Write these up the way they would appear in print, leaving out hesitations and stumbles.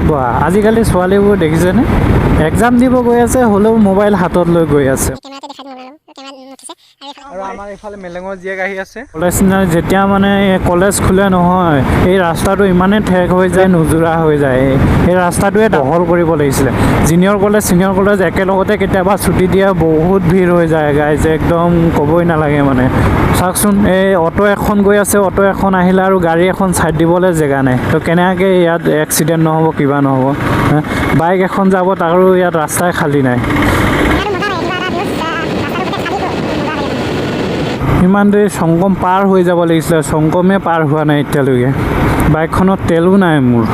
বাহ, আজিকালি ছোৱালীবোৰ দেখিছেনে, এক্সাম দিব গৈ আছে হ'লেও মোবাইল হাতত লৈ গৈ আছে। আৰু আমাৰ এইফালে মেলেঙৰ জীয়েক আহি আছে। কলেজ যেতিয়া মানে কলেজ খোলে নহয়, এই ৰাস্তাটো ইমানেই ঠেক হৈ যায়, নোযোৰা হৈ যায়। এই ৰাস্তাটোৱে দখল কৰিব লাগিছিলে। জিনিয়ৰ কলেজ ছিনিয়ৰ কলেজ একেলগতে কেতিয়াবা ছুটি দিয়া বহুত ভিৰ হৈ যায় গাইজ, একদম ক'বই নালাগে মানে। চাওকচোন, এই অ'টো এখন গৈ আছে, অ'টো এখন আহিলে আৰু গাড়ী এখন ছাইড দিবলৈ জেগা নাই, তো কেনেকৈ ইয়াত এক্সিডেণ্ট নহ'ব, কিবা নহ'ব? বাইক এখন যাব, তাৰো ইয়াত ৰাস্তাই খালী নাই। ইমান দেৰি সংগম পাৰ হৈ যাব লাগিছিলে, সংগমে পাৰ হোৱা নাই এতিয়ালৈকে। বাইকখনত তেলো নাই মোৰ,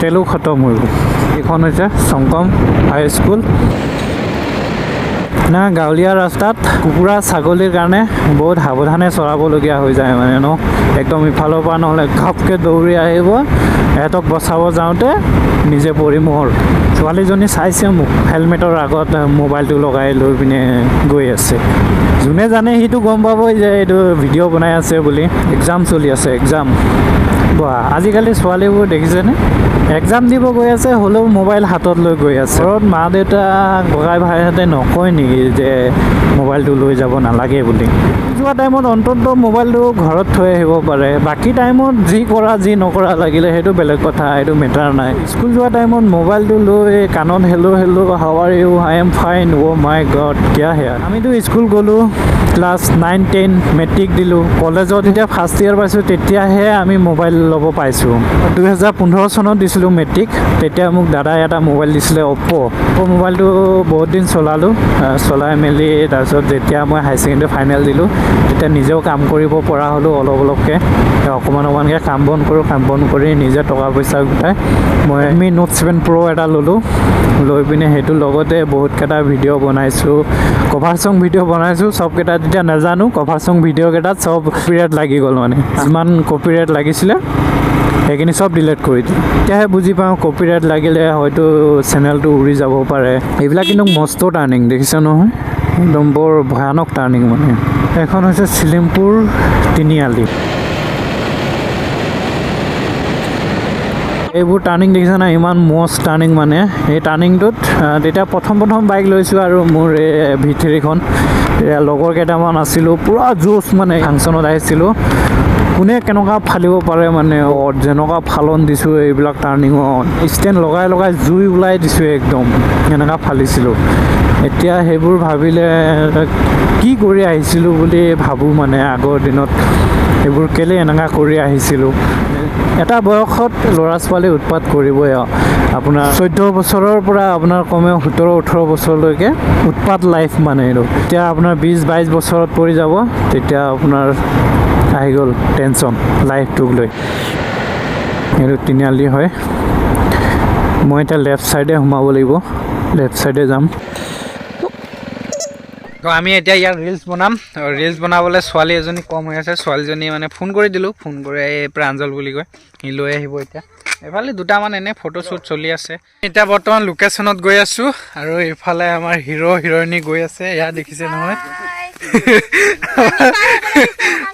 তেলো খতম হৈ গ'ল। এইখন হৈছে সংগম হাই স্কুল। না, গাঁৱলীয়া ৰাস্তাত কুকুৰা ছাগলীৰ কাৰণে বহুত সাৱধানে চলাবলগীয়া হৈ যায় মানে ন, একদম ইফালৰ পৰা নহ'লে ঘপকৈ দৌৰি আহিব, সিহঁতক বচাব যাওঁতে নিজে পৰি মোৰ। ছোৱালীজনী চাইছে মোক, হেলমেটৰ আগত মোবাইলটো লগাই লৈ পিনে গৈ আছে। যোনে জানে সিটো গম পাবই যে এইটো ভিডিঅ' বনাই আছে বুলি। এক্সাম চলি আছে, এক্সাম। বাহ, আজিকালি ছোৱালীবোৰ দেখিছেনে, এক্সাম দিব গৈ আছে হ'লেও মোবাইল হাতত লৈ গৈ আছে। ঘৰত মা দেউতা ককাই ভাইহঁতে নকয় নেকি যে মোবাইলটো লৈ যাব নালাগে বুলি? যোৱা টাইমত অন্ততঃ মোবাইলটো ঘৰত থৈ আহিব পাৰে, বাকী টাইমত যি কৰা যি নকৰা লাগিলে সেইটো বেলেগ কথা, সেইটো মেটাৰ নাই। স্কুল যোৱা টাইমত মোবাইলটো লৈ কাণত hello hello how are you, I am fine, oh my god, কিয়া সেয়া। আমিতো স্কুল গ'লোঁ, ক্লাছ 9 10 মেট্ৰিক দিলোঁ, কলেজত যেতিয়া ফাৰ্ষ্ট ইয়েৰ পাইছোঁ তেতিয়াহে আমি মোবাইল ল'ব পাইছোঁ। 2015 চনত দিছিলোঁ মেট্ৰিক, তেতিয়া মোক দাদাই এটা মোবাইল দিছিলে, অপ্প'। অপ্প' মোবাইলটো বহুত দিন চলালোঁ, চলাই মেলি তাৰপিছত যেতিয়া মই হায়াৰ ছেকেণ্ডেৰী ফাইনেল দিলোঁ তেতিয়া নিজেও কাম কৰিব পৰা হ'লোঁ অলপ অলপকৈ, অকণমান অকণমানকৈ কাম বন কৰোঁ, কাম বন কৰি নিজে টকা পইচা গোটাই মই ৰেডমি নোট 7 প্ৰ' এটা ল'লোঁ। লৈ পিনে সেইটোৰ লগতে বহুতকেইটা ভিডিঅ' বনাইছোঁ, কভাৰ চং ভিডিঅ' বনাইছোঁ। চবকেইটা তেতিয়া নাজানো, কভাৰ চং ভিডিঅ'কেইটাত চব কপিৰাইট লাগি গ'ল, মানে যিমান কপিৰাইট লাগিছিলে সেইখিনি চব ডিলিট কৰি দিলোঁ। তেতিয়াহে বুজি পাওঁ কপিৰাইট লাগিলে হয়তো চেনেলটো উৰি যাব পাৰে। এইবিলাক কিন্তু মস্ত টাৰ্ণিং দেখিছে নহয়, একদম বৰ ভয়ানক টাৰ্ণিং মানে। এখন হৈছে চিলিমপুৰ তিনিআলি। এইবোৰ টাৰ্ণিং দেখিছে নাই, ইমান মস্ত টাৰ্ণিং মানে। এই টাৰ্ণিংটোত তেতিয়া প্ৰথম প্ৰথম বাইক লৈছোঁ আৰু মোৰ এই V3খন, এতিয়া লগৰ কেইটামান আছিলোঁ, পূৰা জোচ মানে। ফাংচনত আহিছিলোঁ, কোনে কেনেকুৱা ফালিব পাৰে মানে, যেনেকুৱা ফালন দিছোঁ এইবিলাক টাৰ্ণিঙত, ষ্টেণ্ড লগাই লগাই জুই ওলাই দিছোঁ একদম, এনেকুৱা ফালিছিলোঁ। এতিয়া সেইবোৰ ভাবিলে কি কৰি আহিছিলোঁ বুলি ভাবোঁ মানে, আগৰ দিনত সেইবোৰ কেলৈ এনেকুৱা কৰি আহিছিলোঁ। এটা বয়সত ল'ৰা ছোৱালী উৎপাত কৰিবই আৰু, আপোনাৰ 14 বছৰৰ পৰা আপোনাৰ কমেও 17 18 বছৰলৈকে উৎপাত লাইফ মানে এইটো। এতিয়া আপোনাৰ 20 22 বছৰত পৰি যাব, তেতিয়া আপোনাৰ আহি গ'ল টেনশ্যন লাইফটোক লৈ। এইটো তিনিআলি হয়, মই এতিয়া লেফ্ট ছাইডে সোমাব লাগিব, লেফ্ট ছাইডে যাম। তো আমি এতিয়া ইয়াত ৰিলচ বনাম। ৰিলচ বনাবলৈ ছোৱালী এজনী কম হৈ আছে, ছোৱালীজনী মানে ফোন কৰি দিলোঁ, ফোন কৰি এই প্ৰাঞ্জল বুলি কয়, সি লৈ আহিব এতিয়া। এইফালে দুটামান এনেই ফটোশ্বুট চলি আছে। এতিয়া বৰ্তমান লোকেশ্যনত গৈ আছোঁ আৰু এইফালে আমাৰ হিৰ' হিৰইনী গৈ আছে। এয়া দেখিছে নহয়,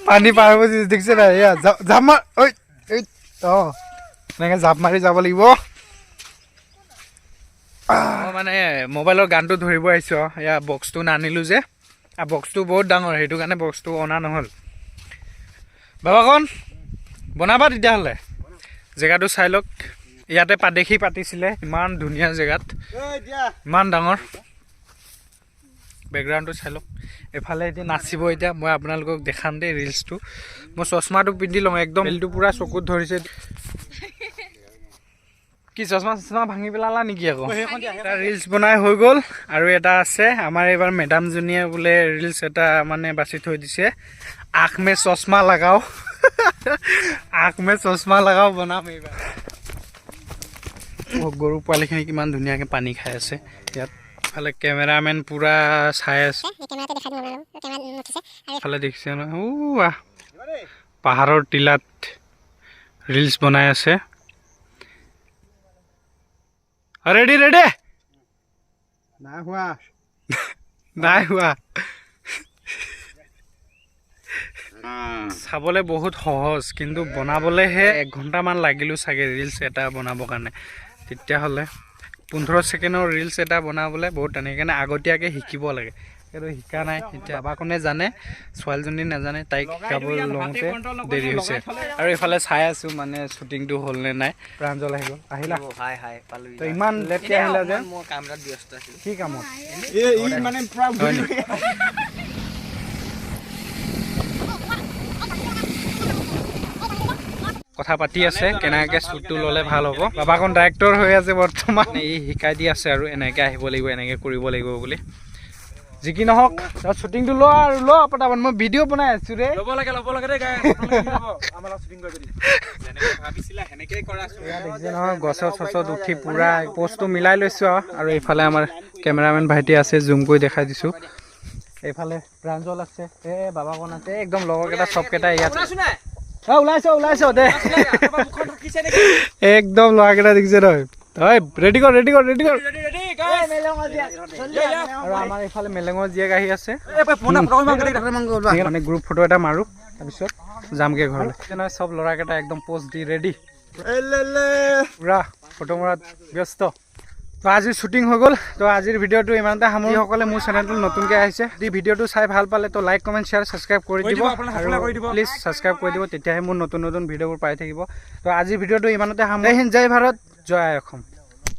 পানী পাৰ হ'ব দেখিছে নাই? এয়া জাপ মাৰ, ঐ অঁ, এনেকৈ জাপ মাৰি যাব লাগিব। মই মানে মোবাইলৰ গানটো ধৰিব আহিছোঁ আৰু, এয়া বক্সটো নানিলোঁ যে, আৰু বক্সটো বহুত ডাঙৰ, সেইটো কাৰণে বক্সটো অনা নহ'ল। বাবাকণ বনাবা তেতিয়াহ'লে, জেগাটো চাই লওক। ইয়াতে পাদেশী পাতিছিলে, ইমান ধুনীয়া জেগাত, ইমান ডাঙৰ বেকগ্ৰাউণ্ডটো চাই লওক। এইফালে এতিয়া নাচিব, এতিয়া মই আপোনালোকক দেখাম দেই ৰিলচটো। মই চশমাটো পিন্ধি লওঁ, একদম বেলটো পূৰা চকুত ধৰিছে। কি চশমা চশমা ভাঙি পেলালা নেকি আকৌ? এটা ৰিলচ বনাই হৈ গ'ল আৰু এটা আছে আমাৰ এইবাৰ মেডামজনীয়ে বোলে ৰিলচ এটা মানে বাছি থৈ দিছে, আঁখ মে চশমা লগাও, আঁখ মে চশমা লগাও বনাম এইবাৰ। গৰু পোৱালিখিনি কিমান ধুনীয়াকৈ পানী খাই আছে। ইয়াত ইফালে কেমেৰামেন পূৰা চাই আছে, ইফালে দেখিছে নহয় পাহাৰৰ টিলাত ৰিলচ বনাই আছে। ৰেডি ৰেডি নাই হোৱা, নাই হোৱা। চাবলৈ বহুত সহজ, কিন্তু বনাবলৈহে 1 ঘণ্টামান লাগিলোঁ চাগে ৰিলচ এটা বনাবৰ কাৰণে। তেতিয়াহ'লে 15 ছেকেণ্ডৰ ৰিলচ এটা বনাবলৈ বহুত টান। সেইকাৰণে আগতীয়াকৈ শিকিব লাগে। সেইটো শিকা নাই এতিয়া। বাবাকণে জানে, ছোৱালীজনী নাজানে। তাইক শিকাব লওঁতে দেৰি হৈছে। আৰু এইফালে চাই আছোঁ মানে শ্বুটিংটো হ'ল নে নাই। প্ৰাঞ্জল আহি গ'ল। আহিলা? হাই হাই, পালো। তো ইমান লেটকৈ আহিলা যে? মই কাম এটাত ব্যস্ত আছিলো। কি কামত? এই মানে পুৰা হয় নেকি? কথা পাতি আছে কেনেকৈ শ্বুটটো ল'লে ভাল হ'ব। বাবাকণ ডাইৰেক্টৰ হৈ আছে বৰ্তমান। ই শিকাই দি আছে আৰু এনেকৈ আহিব লাগিব, এনেকৈ কৰিব লাগিব বুলি। যি কি নহওক, শ্বুটিংটো ল আৰু ল পটাপট। মই ভিডিঅ' বনাই আছো ৰে। ল'ব লাগে, ল'ব লাগে দেই গাইজ। আমাৰ লগত শ্বুটিং কৰে যদি যেনেকে ভাবিছিলা সেনেকেই কৰা। দেখিছে নহয়, গছত চছত উঠি পূৰা প'জটো মিলাই লৈছোঁ আৰু এইফালে আমাৰ কেমেৰামেন ভাইটি আছে, জুম কৰি দেখাই দিছোঁ। এইফালে প্ৰাঞ্জল আছে, এই বাবাকণ আছে, একদম লগৰকেইটা চবকেইটা ইয়াত। অ, ওলাইছ, ওলাইছ দে। একদম ল'ৰাকেইটা দেখিছে নহয়? হয়, ৰেডি কৰ, ৰেডি কৰ, ৰেডি কৰ। আৰু আমাৰ এইফালে মেলেঙৰ জীয়েক আহি আছে। মানে গ্ৰুপ ফটো এটা মাৰো, তাৰপিছত যামগৈ ঘৰলৈ। নহয়, চব ল'ৰাকেইটা একদম প'জ দি ৰেডি, পুৰা ফটো মৰাত ব্যস্ত। তো আজিৰ শ্বুটিং হৈ গ'ল। তো আজিৰ ভিডিঅ'টো ইমানতে সামৰি। যিসকলে মোৰ চেনেলটো নতুনকৈ আহিছে, যদি ভিডিঅ'টো চাই ভাল পালে তো লাইক, কমেণ্ট, শ্বেয়াৰ, ছাবস্ক্ৰাইব কৰি দিব। আৰু প্লিজ ছাবস্ক্ৰাইব কৰি দিব, তেতিয়াহে মোৰ নতুন নতুন ভিডিঅ'বোৰ পাই থাকিব। তো আজিৰ ভিডিঅ'টো ইমানতে সামৰি। জয় হিন্দ, জয় ভাৰত, জয় আই অসম।